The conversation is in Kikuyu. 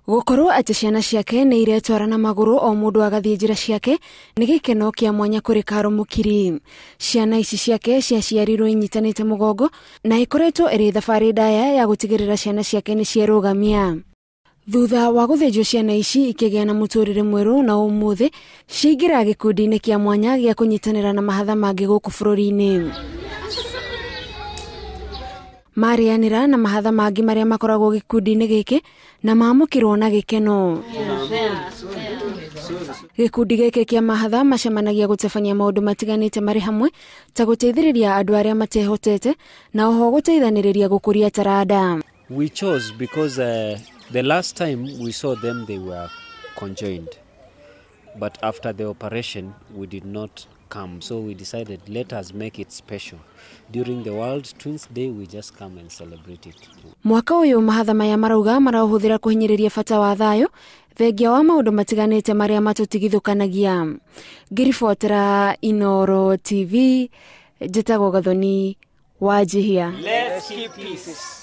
Gũkorwo atĩ ciana ciake nĩ iretwara na magũrũ o mũndũ agathiĩ njĩra ciake nĩ gĩkeno kĩa mwanya kũrĩ Karo Mũkiri. Ciana ici ciake ciaciarirwo inyitanĩte mũgongo na ĩkoretwo ĩrĩ thabarĩ ndaya ya gũtigĩrĩra ciana ciake nĩ cierũgamia. Thutha wa gũthĩnjwo ciana ici ikĩgĩa na mũtũrĩre mwerũ na ũmũthĩ ciaingĩra gĩkundi-inĩ kĩa mwanya gĩa kũnyitanĩra na mahatha mangĩ gũkũ bũrũri-inĩ. Marĩanĩra na mahatha mangĩ marĩa makoragwo gĩkundi-inĩ gĩkĩ na mamũkĩrwo na gĩkeno. Gĩkundi gĩkĩ kĩa mahatha macemanagia gũtabania maũndũ matiganĩte marĩ hamwe ta gũteithĩrĩria andũ arĩa matehotete na oho gũteithanĩrĩria gũkũria taranda. We chose because the last time we saw them they were conjoined, but after the operation we did not come, so we decided let us make it special. During the World Twins Day we just come and celebrate it. Mwaka ũyũ mahatha maya marauga maraũhũthĩra kũhinyĩrĩria bata wa thayũ thengia wa maũndũ matiganĩte marĩa matũtigithũkanagia. Ngĩribotera Inooro TV, njĩtagwo Gathoni Wanjihia. Let's keep peace.